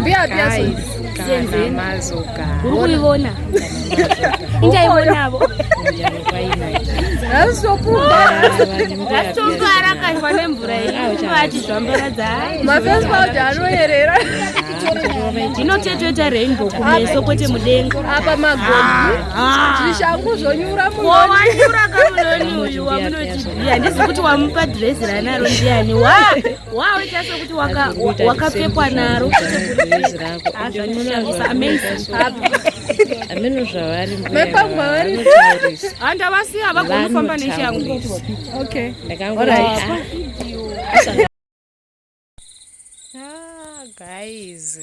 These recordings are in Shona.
Mbuya Pearson. Senzeni. Mazogara. Uri kuivona? Injaionavo. Rasitopumba. Rasitopa nemvura iyi. Vachizvambaradza. Mafesi powder anoyerera. Ndinototoita rainbow kumeso kwete mudenga. Apa magogi. Zvishangu zvonyura munoni. Wanyura kamunoni uyu wamunoti handizi kuti wamupa dhirezi ranaro ndiani wa waoita sekuti wakapfekwa naro. Azvanishamisa amazing. Ameno zvavari Mepangwa vari. vanotaurisa. Handavasiya vagoni kufamba neshangu. Okay. Ndakangoti ah, guys,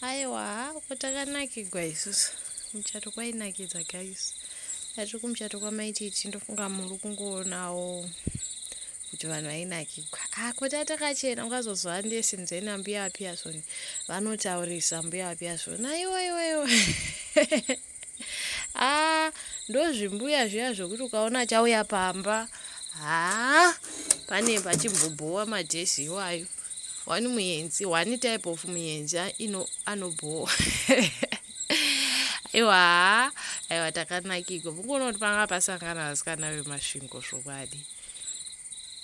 aiwa ko takanakigwa isusu kumuchato kwainakidza guys. Tati kumuchato kwamaititi ndofunga muri kungoonawo kuti vanhu vainakigwa. Ah, ko tatakachena ukazozwa ndesinzeni ambuya aPearson vanotaurisa mbuya aPearson aiwa iwa iwa. Ah, ndozvimbuya zviya zvokuti ukaona chauya pamba haa pane pachimbobhowa madhezi iwayo. One muenzi, one type of muenzi ino anobhowa. Aiwa, aiwa takanakigwa. Mukuona kuti panga pasangana vasikana veMasvingo zvokwadi.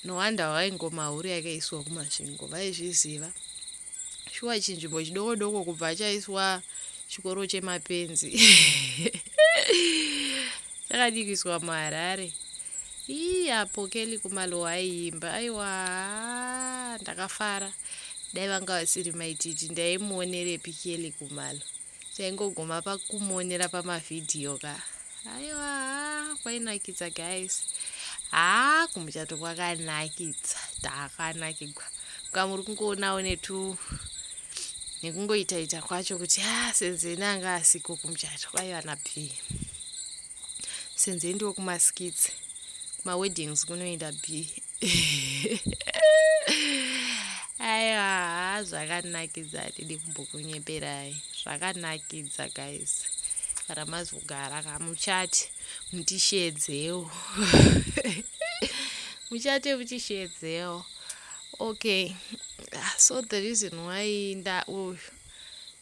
No wonder why ngoma huru yakaiswa kuMasvingo, vaizviziva. Shuwa chinzvimbo chidoko doko kubva chaiswa chikoro chemapenzi. Chakadikiswa muHarare. Ii apo Kelly Kumalo aiimba. Aiwa ndakafara. Dai vanga vasiri maititi ndaimuonerepi Kelly Kumalo. Taingoguma pakumuonera pamavhidhiyo ka. Aiwa kwainakidza guys. Haa kumuchato kwakanakidza. Takanakigwa. Kamuri kungoonawo netu nekungoita ita kwacho kuti ah Senzeni anga asiko kumuchato kwaiva na B. Senzeni ndiwo kumaskits. Kumaweddings kunoenda B. Aiwa zvakanakidza hatidi kumbokunyeperai. Zvakanakidza guys. Kana mazogara kamuchati mutishedzewo. Muchate muchishedzewo. Okay. So the reason why nda oh,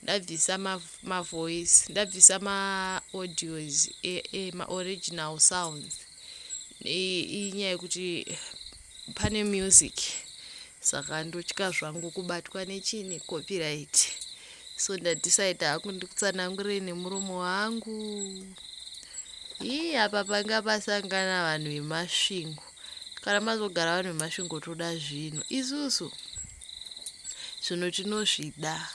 ndabvisa mavoice, ndabvisa maaudios maoriginal sounds inyaya yekuti pane music, saka ndotya zvangu kubatwa nechini copyright. So ndadecide hangu ndikutsanangurei nemuromo wangu. Ii apa panga pasangana vanhu veMasvingo. Kana mazogara vanhu veMasvingo toda zvinhu. Isusu zvinhu tinozvida.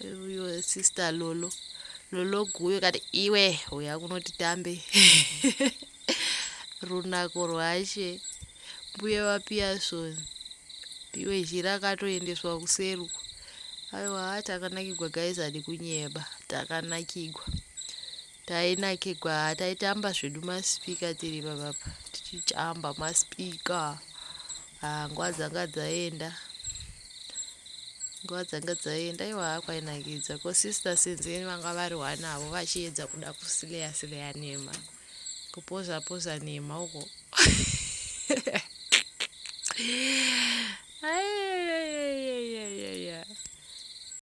Uyo sister Lolo. Lolo guyo kati iwe uya kunoti tambe. Runako rwashe. Mbuya vaPearson. Iwe zhira akatoendeswa kuseri uko. Aiwa takanakigwa guys, hadi kunyeba. Takanakigwa. Tainakigwa, taitamba zvedu masipika tiri papapa. Tichitamba masipika. Ah, nguva dzanga dzaenda. Nguva dzanga dzaenda. Aiwa kwainakidza. Ko sister Senzeni vanga vari wanavo vachiedza kuda kusileya sileya nema. Kupoza poza nema uko.